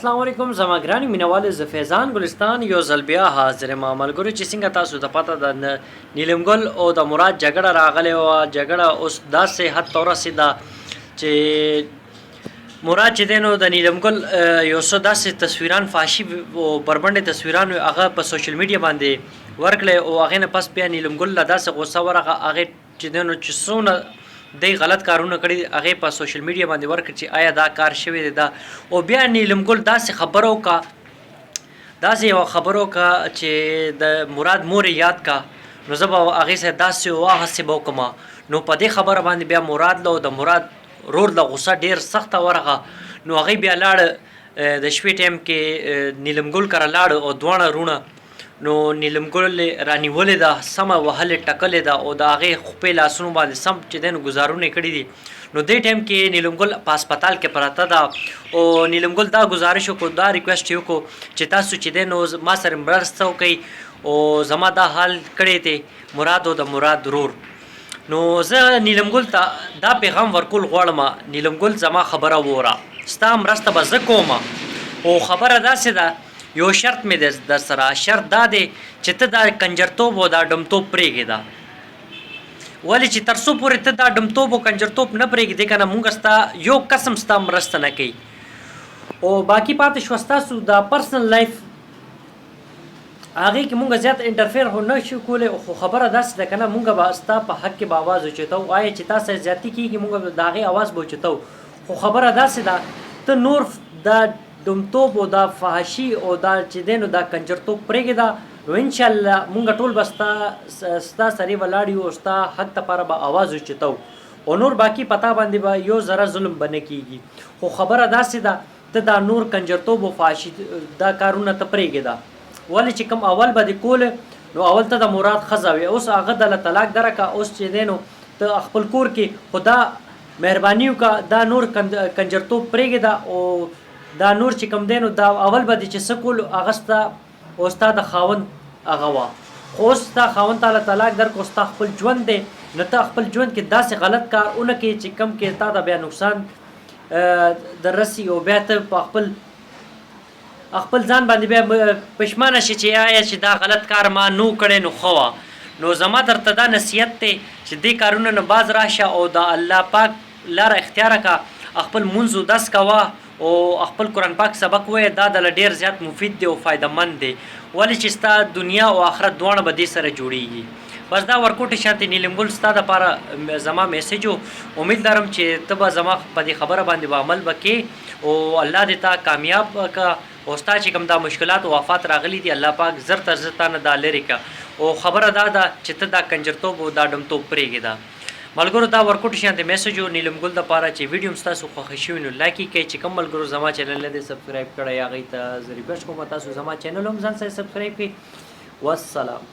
السلام علیکم زما ګران مینوال، زه فیضان ګلستان یو ځل بیا حاضر ما. ملګرو، چې څنګه تاسو ته پته ده، نیلم ګل او د مراد جګړه راغلی وه. جګړه اوس داسې حد ته ورسېده چې مراد چې دی نو د نیلم ګل یو څه داسې تصویران، فحاشي او بربنډې تصویران هغه په سوشل میډیا باندې ورکړی او هغې نه پس بیا نیلم ګل له داسې غوسه ورغه، هغې چې دی نو چې څونه دی غلط کارونه کړي هغې په سوشل میډیا باندې ورکړ چې آیا دا کار شوی دی دا. او بیا نیلم ګل داسې خبره وکړه، داسې یوه خبره وکړه چې د مراد مور یې یاد کا نو زه به هغې سره داسې او هغسې به وکړم. نو په دې خبره باندې بیا مراد له او د مراد رور له غوسه ډېر سخته ورغه. نو هغې بیا لاړ، د شپې ټایم کې نیلم ګل کره لاړ او دواړه وروڼه. نو نیلم ګل رانیولې ده، سمه وهلې ټکلې ده او د هغې خپې لاسونو باندې سم چې دی نو ګزارونه یې کړي دي. نو دې ټایم کې نیلم ګل په هسپتال کې پرته ده او نیلم ګل دا ګزارش وکړو، دا ریکویسټ یې وکړو چې تاسو چې دی نو ما سره مرسته وکړئ او زما دا حال کړی دی مراد او د مراد ورور. نو زه نیلم ګل ته دا پیغام ورکول غواړم، نیلم ګل، زما خبره ووره، ستا مرسته به زه کوم او خبره داسې ده، یو شرط مې دی در سره. شرط دا دی چې ته دا کنجرتوب او دا ډمتوب پرېږده، ولې چې تر څو پورې ته دا ډمتوب او کنجرتوب نه پرېږدې که نه، مونږ ستا یو قسم ستا مرسته نه کوي. او باقي پاتې شوه ستاسو دا پرسنل لایف، هغې کې مونږ زیات انټرفیر خو نه شو کولی، خو خبره داسې ده که نه، مونږ به ستا په حق کې به اواز اوچتو. آیا چې تا سره زیاتي کېږي، مونږ به د هغې اواز به اوچتو، خو خبره داسې ده، ته نور دا ډمتوب او دا فحاشي او دا چې دی نو دا کنجرتوب پرېږده، نو انشاءالله مونږ ټول به ستا سره ولاړ یو او ستا حق لپاره به اواز اوچتو او نور باقي پتا باندې به یو ذره ظلم به نه کیږي. خو خبره داسې ده، ته دا نور کنجرتوب او فحاشي دا کارونه ته پرېږده، ولې چې کوم اول به دې کول نو اول ته د مراد ښځه وې، اوس هغه دله طلاق درکه، اوس چې دی نو ته خپل کور کې، خو دا مهرباني وکړه، دا نور کنجرتوب پرېږده او دا نور چې کوم دی نو دا اول به دې چې څه کول هغه ستا او ستا د خاوند هغه وه، خو اوس ستا خاوند تاله طلاق درکړو، ستا خپل ژوند دی، نو ته خپل ژوند کې داسې غلط کار ونه کړې چې کوم کې تا ته بیا نقصان در رسي او بیا ته په خپل ځان باندې بیا پښمانه شې چې آیا چې دا غلط کار ما نو کړی نو ښه وه. نو زما درته دا نصیحت دی چې دې کارونو نه باز راشه او د الله پاک لاره اختیار کا، خپل مونځ اودس کوه او خپل قرآن پاک سبق ووایه. دا دله ډیر زیات مفید دی او فایده مند دی، ولې چې ستا دنیا او آخرت دواړه به دې سره جوړیږي. بس دا ورکوټې شانتې نیلم ګل ستا دپاره زما میسج و. امید لرم چې ته به زما په دې خبره باندې به عمل به کې او الله دې تا کامیاب که او ستا چې کوم دا مشکلات او آفات راغلي دي، الله پاک زر تر زر تا نه دا لرې که او خبره دا ده چې ته دا کنجرتوب او دا ډمتوب پرېږده. ملګرو، دا ورکوټ شانته میسج و نیلم ګل د پاره. چې ویډیو هم ستاسو خوښه شوي نو لایک یې کړئ. چې کوم ملګرو زما چینل نه دی سبسکرایب کړی، هغوی ته زه ریکویسټ کوم تاسو زما چینل هم ځان سره سبسکرایب کړئ. والسلام.